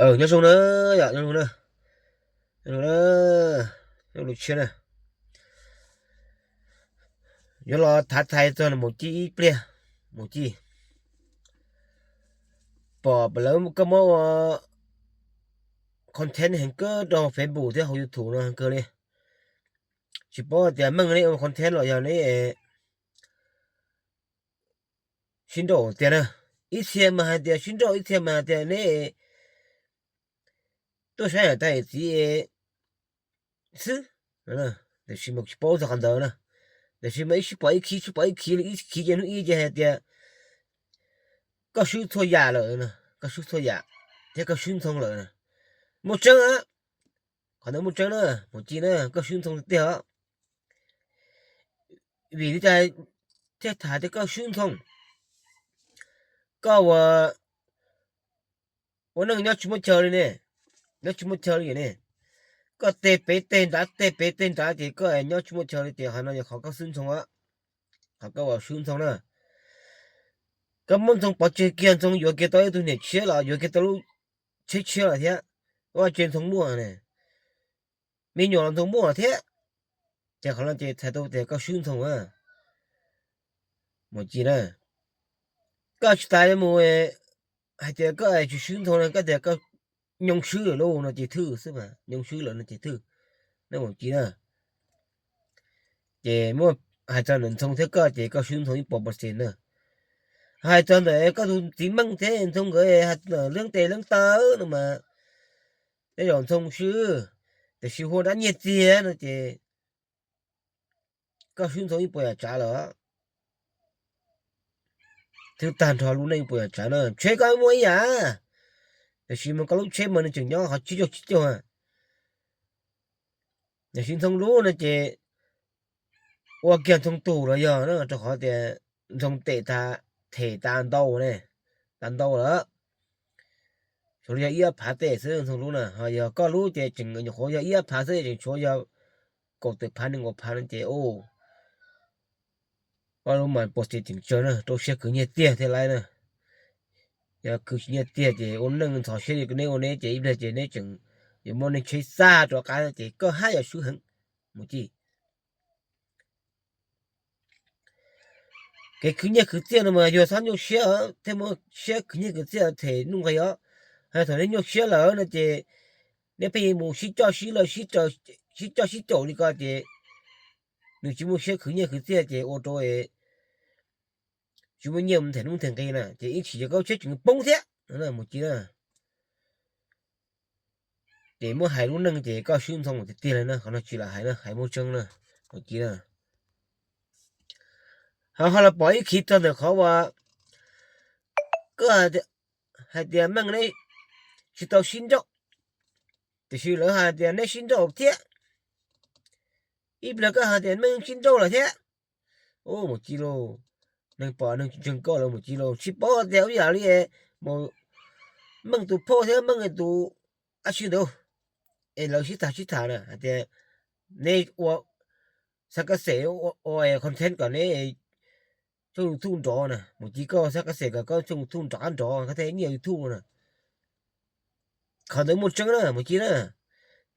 Nyob zoo na, yom, nyob zoo na, nyob zoo na, nyob zoo tshiab na. Yuav los thav thais txog Maum Ci ib pliag. Maum Ci, pom lawv koj muab ua content heev kawg rau Facebook thiab hauv YouTube no heev kawg li. Tsis paub tias meej neb ua content los yog neb sib nrauj tiag na. Ib txhia mas hais tias sib nrauj, ib txhia mas hais tias neb tuaj saib niam tais txiv xwb. Tiam sis mas tsis paub txog qhov ntawd na. Tiam sis mas ib sib pom ib khiv, sib pom ib khiv li, ib khiv ces hnub ib ces hais tias koj swb txhua yam lawm, koj swb txhua yam thiab koj swb Ntxhoo lawm. Muaj tseeb a, qhov ntawd muaj tseeb na, Maum Ci na, koj swb Ntxhoo tiag os. Vim li cas thiaj tham tias koj swb Ntxhoo? Koj ua, ua neej nyob tsis muaj chaw li ne, nyob tsis muaj chaw li ne. Koj teg pem teg nrad, teg pem teg nrad ces koj nyob tsis muaj chaw li ces qhov no yog qhov koj swb Ntxhoo a, qhov koj ua swb Ntxhoo na. Koj muab Ntxhoo pov tseg kiag, Ntxhoo yuav kiag tau ib tug niam tshiab los yuav kiag tau lub tsheb tshiab lawm thiab, ua tsev Ntxhoo muaj ne, me nyuam los Ntxhoo muaj thiab, ces qhov no ces txhais tau tias koj swb Ntxhoo a. Maum Ci na, koj tsis tas mus hais tias koj tsis swb Ntxhoo no, koj tias koj nyoo swb lawm lauj no ces thwj xwb mas, nyoo swb lawm no ces thwj. Na Maum Ci na, ces muab hais txog ntawm Ntxhoo thiab koj ces koj swb Ntxhoo ib puas percent na. Hais txog ntawm koj tus txiv Meej thiab Ntxhoo nkawd leej tes leej taw no mas tej zaum Ntxhoo swb, tiam sis hu ua dab nyiag txiag no ces koj swb Ntxhoo ib puas yam tsav lawm. Twb tag nrho lub neej puas yam tsav na, tsheb koj muaj ib yam, tiam sis mas koj lub tsheb mas nws tseem nyob qhov tsib caug tsib caug. Tiam sis Ntxhoo lub no ces ua kiag Ntxhoo tus los yog na, rau qhov tias Ntxhoo tes tas, them tas ntau ne, tas ntau lawm. Tsuas yog ib ob phav tej xwb Ntxhoo lub na, ho yog koj lub ces tseem nyuam qhuav yog ib ob phav xwb, tseem tshuav yog kaum tawm phav nees nkaum phav no ces koj lub mas puas tseem tsawg na, rau siab khwv nyiaj tiag thiab laiv na. Yog khwv tsis nyiaj tiag ces ua neej ntxhov siab li neb ua neb ces ib pliag ces neb tseem yuav muaj neeg tsheb xaj rov qab ces koj haj yam swb heev Maum Ci. Kev khwv nyiaj khwv txiaj no mas yog txhob nyuaj siab thiab muab siab khwv nyiaj khwv txiaj them nuj nqis os. Hos thaum neb nyuaj siab lawm no ces neb pheej mus sib coj sib lawj, sib coj sib caum li ko ces nws tsis muaj siab khwv nyiaj khwv txiaj ces ua rau tsis muaj nyiaj them nuj them nqi na ces ib chim ces koj lub tsheb tseem poob thiab Maum Ci na. Ces muab hais lub neej ces koj swb Ntxhoo tiag tiag li na, qhov no tsis lam hais na, hais muaj tseeb na Maum Ci na. Ho ho los pom ib khiv txog ntawm qhov uas koj hais tias Meej neb tsis tau sib nrauj, tiam sis lawv hais tias neb sib nrauj thiab. Ib pliag koj hais tias Meej sib nrauj lawm thiab. Ub Maum Ci lauj, neeg pom neeg tsis ntseeg koj lawm Maum Ci lauj, tsis paub tias ub yam li Meej tus phauj thiab Meej tus dab tsi ntawd es lawv sib tham sib tham na hais tias neb ua xav kaj xes ua content kom neb tshooj YouTube nrov na. Maum Ci koj xav kaj xes kom koj tshooj YouTube nrov qab nrov koj thiaj nyiaj YouTube na. Qhov ntawd muaj tseeb na Maum Ci na.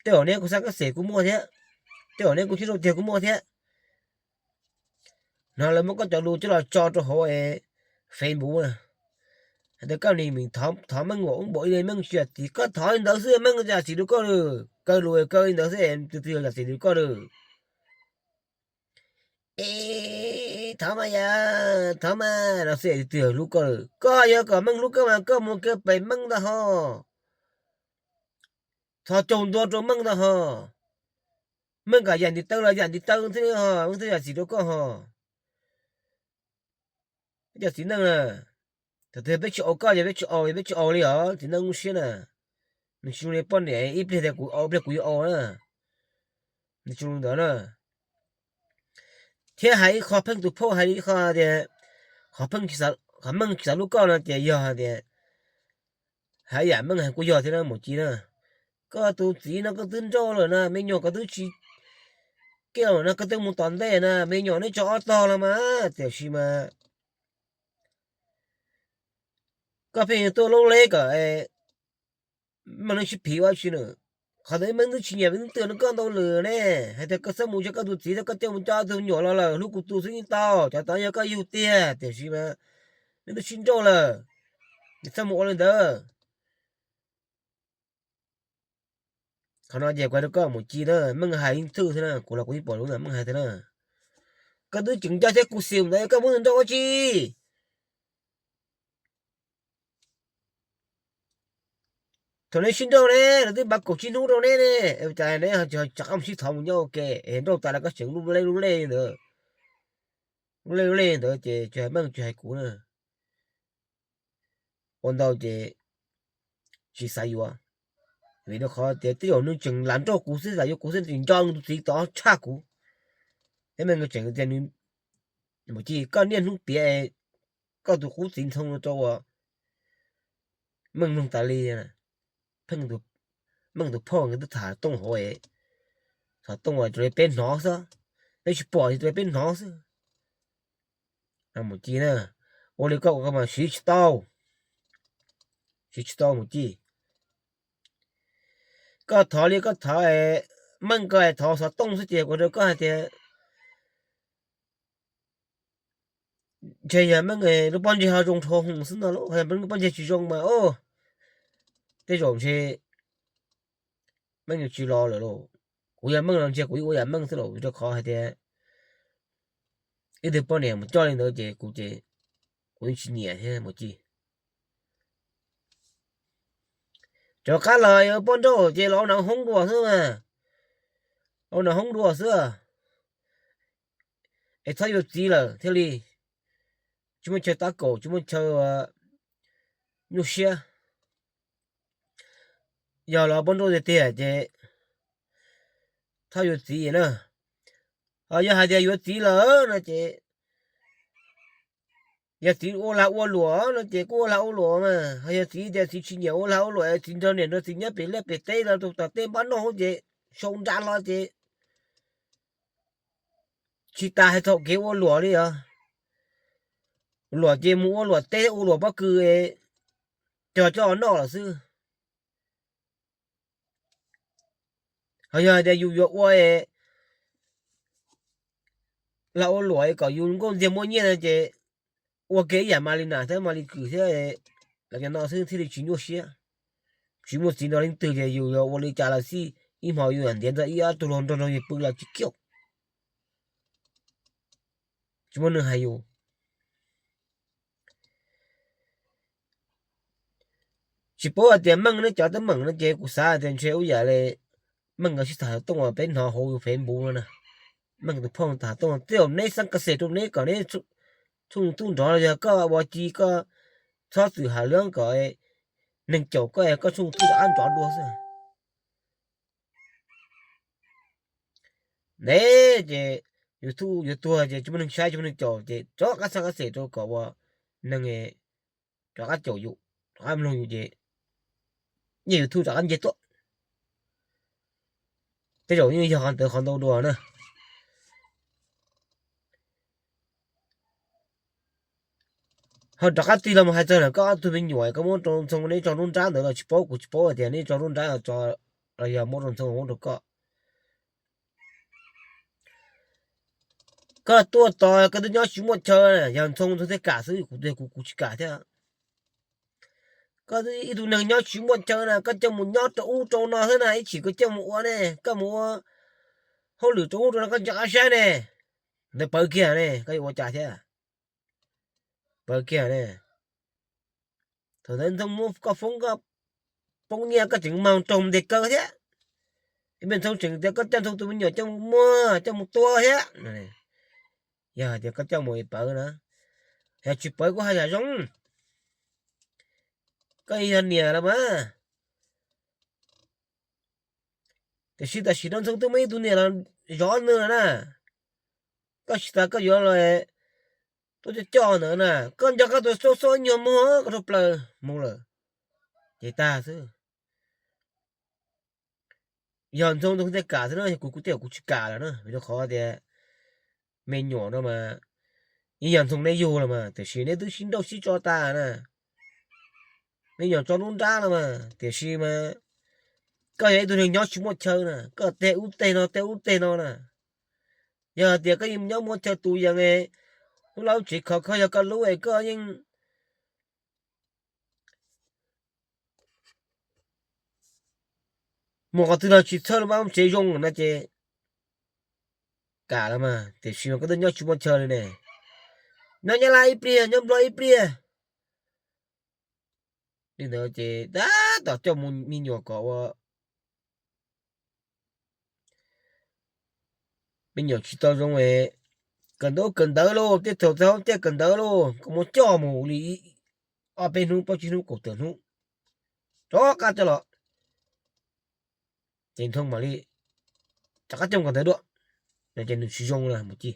Tej zaum neb kuj xav kaj xes kuj muaj thiab, tej zaum neb kuj sib nrauj tiag kuj muaj thiab. No lawv muab koj cov lus coj los tso rau hauv Facebook na, hais tias koj nim thov Meej ua ub npaum ib li, Meej tsis yam txim, koj thov li ntawd xwb Meej yam txim rau koj lawm, kaw lus kaw li ntawd xwb tus twg yog yam txim rau koj lawm. Es thov mas yom, thov mas no xwb tus twg hlub koj lawm. Koj yog kom Meej hlub koj mas koj mus kaw pem Meej ntag ho, thov caug ntua rau Meej ntag ho. Meej kom yam ntiv taw los yam ntiv taw thiab ho, Meej thiaj yam txim rau koj ho. Peb cov txiv neej na, thaum twg peb tsis au koj ces peb tsis au, peb tsis au li os txiv neej lub siab na. Nws tsis zoo li poj niam ib pliag tias kuv au, ib pliag kuv yuav au na. Nws tsis zoo li ntawd na. Thiab hais ib qho pheej tus phauj hais li ib qho tias qhov Meej tsis xav hlub koj no ces yog hais tias hais yam Meej hais kuj yog thiab na Maum Ci na. Koj tus txiv no koj twb nrauj lawm na, me nyuam koj twb tsis kiaj lawm na, koj twb mus tom ntej na, me nyuam neb tso ob tog los mas, tiam sis mas koj pheej tuaj lub leb kom Meej neb sib phim ua tsi na. Qhov ntawd Meej twb tsis nyiam, Meej twb twb nug koj ntau lawm ne, hais tias koj txhob mus coj koj tus txiv, koj coj mus coj tus me nyuam los lawm, hlub kuv tus xwb yeej tau, cov tod yog koj yug tiag, tiam sis mas neb twb sib nrauj lawm, txhob mus ua li ntawd. Qhov no ces kuv hais rau koj mus ci na, Meej hais ib txwm xwb na, kuv los kuv yeej pom lub ntawd Meej hais tiag na. Koj twb tseem nco thiab kuv xim ntawd koj muab nws nrauj ua tsi? Thaum neb sib nrauj ne, lawv twb npaj kaum tsib hnub rau neb ne, cas neb rov qab mus sib thov mus nyob ua ke es nrauj tas los koj tseem lub lej lub lej ntawd. Lub lej lub lej ntawd ces tsis hais Meej tsis hais kuv na. Ua ntau ces tsis xav yuav, vim rau qhov tias tej zaum nws tseem lam nrauj kuv xwb, lam yuav kuv xwb, tseem nco nws tus txiv tod tshaj kuv. Thiab Meej tseem tias nws, mus ci koj niaj hnub piav koj tus qub txiv Ntxhoo rau ua Meej mloog tas li. Meej tus phauj nkawd twb tham tooj hauv, tham tooj ua rau peb hnov xwb, peb tsis pom rau peb hnov xwb. Mus ci na, ua li koj ua koj mas siv tsis tau, siv tsis tau mus ci. Koj thov li koj thov, Meej koj thov xov tooj xwb ces kuv rau koj hais tias ntshe yog Meej lub pob ntseg ho zoo dhau hwv xwb no lauj, yog Meej lub pob ntseg tsis zoo mas, tej zaum ntshe Meej tsis los lawm lauj. Kuv yog Meej los ntshe kuv yeej ua yam Meej xwb lauj, rau qhov hais tias ib tug poj niam mus coj li ntawd ces kuv ces kuv yeej tsis nyiam thiab mus ci. Rov qab los yuav poj nrauj ces los ua nav hoob dua xwb mas, ua nav hoob dua xwb. Es txhob yuav txiv lawm thiaj li tsis muaj chaw tab kaum, tsis muaj chaw nyuaj siab. Yog los poj nrauj tiag tiag ces txhob yuav txiv na. Ho yog hais tias yuav txiv lawm no ces yog txiv ua lag ua luam no ces kuj ua lag ua luam mas, ho yog txiv tias txiv tsis nyiam ua lag ua luam, txiv nrog niam nrog txiv nyob pem liaj pem teb los tus tom tej npab noj ces sau nra hlo ces tsis tas hais txog kev ua luam li os. Luam ces mus ua luam teb ua luam pob kws cog coj noj lawm xwb. Ho yog hais tias yus yuav ua lag ua luam kom yus nkauj ntxiag muaj nyiaj no ces ua kiag ib yam Mas Li Nas thiab Mas Li Kws thiab los cov no xwb thiaj li tsis nyuaj siab. Tsis muaj txiv nrog leej twg ces yus yuav ua li cas los xij, ib hmo yus ntiav ntawm ib ob tug hluas nraug nrog yus pw los tsis kiaj, tsis muaj neeg hais yus. Tsis paub hais tias Meej neb cov teeb meem no ces kuv xav tias ntshe ua yam li Meej nkawd sib tham tooj uas peb hnov hauv Facebook no na. Meej tus phauj tham tooj tej zaum neb xeeb ka xes rau neb kom neb txhua tub nrov los yog koj ua ci koj txhob txwm ham lwb kom neeg caum koj, koj txhua tub rov qab nrov dua xwb. Neb ces YouTube yuav tuag ces tsis muaj neeg saib tsis muaj neeg caum ces rov qab xeeb ka xes rau kom ua neeg rov qab caum yus, rov qab mloog yus ces nyiaj YouTube rov qab nce tuaj. Tej zaum yeej yog qhov ntawd qhov ntau dua na. Ho rov qab tig los mus hais txog ntawm koj ob tug me nyuam koj muab rau Ntxhoo neb tso nruab nrab ntawd los tsis paub, kuv tsis paub tias neb tso nruab nrab los yog muab rau Ntxhoo muab rau koj. Koj tuaj tos koj twb nyob tsis muaj chaw, yog Ntxhoo Ntxhoo thiaj kam xwb, kuv kuv kuv tsis kam thiab. Koj ib tug neeg nyob tsis muaj chaw na, koj coj mus nyob rau ub rau no xwb na, ib chim koj coj mus ua ne, koj mus ua hauj lwm rau ub rau no koj nco qab saib ne, ntawd pawv kiag ne, koj yuav ua cas thiab? Pawv kiag ne. Thaum ntawd Ntxhoo muab koj foob koj poob nyiaj koj tseem mag raug ntes kaw thiab. Ib pliag Ntxhoo tseem tias koj coj Ntxhoo tus me nyuam coj mus muag coj mus tua thiab. Yog hais tias koj coj mus pawv na, yog tsis pawv kuj haj yam zoo. Koj yog niam los mas. Tiam sis tam sim no Ntxhoo twb muaj ib tug niam los zov nws lawm na. Koj tsis tas koj yuav los tuaj coj coj ntawd na, koj nco koj tus xauj xauj nyuag muag koj rau plaws mus lawm, ces tag xwb. Yog Ntxhoo Ntxhoo thiaj kam xwb na, yog kuv kuv tej zaum kuv tsis kam lawm na, vim rau qhov tias me nyuam no mas yeej yog Ntxhoo neb yug los mas, tiam sis neb twb sib nrauj sib tso tas na. me nyuam tso nruab nrab no mas, tiam sis mas koj yog ib tug neeg nyob tsis muaj chaw na, koj tej ub tej no tej ub tej no na. Yog hais tias koj yeej nyob muaj chaw tus yees, lub laj lub tsev khov kho yog koj lub es koj yeej mus qhov twg los tsis txhawj lub vaj lub tsev zoo no ces kam los mas, tiam sis mas koj twb nyob tsis muaj chaw li ne. Nyob Nyab Laj ib pliag, nyob Nplog ib pliag. Li ntawd ces tab tom coj mus me nyuam kom ua me nyuam tsis tau zoo es kawm ntaub kawm ntawv lauj, tej thaum txog tiaj kawm ntawv lauj, koj muab coj mus li ob peb hnub, plaub tsib hnub, kaum tawm hnub rov qab coj los. Ces Nthoob mam li rov qab coj kawm ntawv dua, no ces nws tsis zoo na mus ci.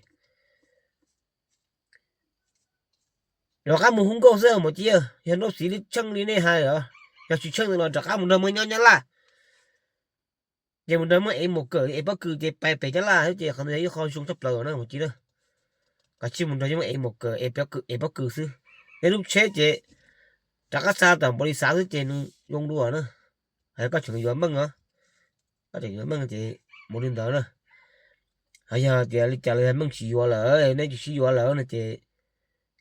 Rov qab mus hu nkauj xwb mus ci, yog nraub xiv li tsheej li nej hais os, yog tsis tsheej ntawd los rov qab mus nrog Meej nyob Nyab Laj. Ces mus nrog Meej ev mus kawm ev pob kws ces pais pem Nyab Laj xwb ces qhov ntawd yog ib qho zoo tshaj plaws na mus ci na. Kav tsij mus nrog Meej ev mus kawm ev pob kws xwb. Neb lub tsheb ces rov qab xa tom npaum li xav xwb ces nws zoo dua na. Hais koj tseem yuav Meej os, koj tseem yuav Meej ces mus li ntawd na. Ho yog tias li cas los yog Meej tsis yuav lawm, neb tsis sib yuav lawm no ces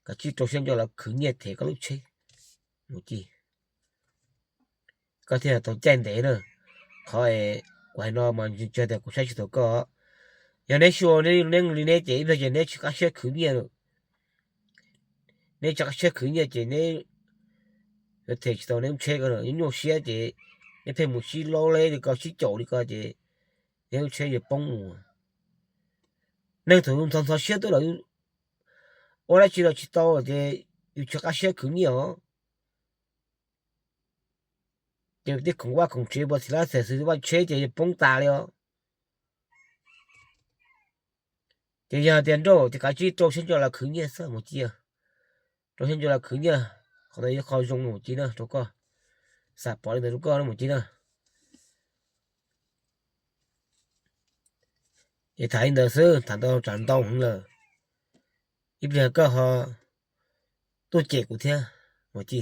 kav tsij rau siab ncauj los khwv nyiaj them koj lub tsheb mus ci. Koj thiaj tau caij ntev na. Qhov es kuv hais no mas ntshe tias kuv saib tsis taus koj. Yog neb sib ua neb li neb ces ib pliag ces neb tsis qab siab khwv nyiaj lawm. Neb tsis qab siab khwv nyiaj ces neb yuav them tsis tau neb lub tsheb ko, nyuaj nyuaj siab ces neb pheej mus sib laub leb li ko sib caum li ko ces neb lub tsheb yuav poob mus. Neeg thaum yus ntxhov ntxhov siab twb los ua dab tsi los tsis tau ces yus tsis qab siab khwv nyiaj os. Ces tej khoom vaj khoom tsev puas txiv lab xeem xwm vaj tsheb ces yuav poob tas li os. Ces yog tias nrauj ces kav tsij rau siab ncauj los khwv nyiaj xwb mus ci. Rau siab ncauj los khwv nyiaj, qhov ntawd yog qhov zoo mus ci na rau koj. Xam pom li ntawd rau koj na mus ci na. Es tham li ntawd xwb, tham ntau tsam ntau heev lawm. Ib pliag koj ho tuaj cem kuv thiab mus ci.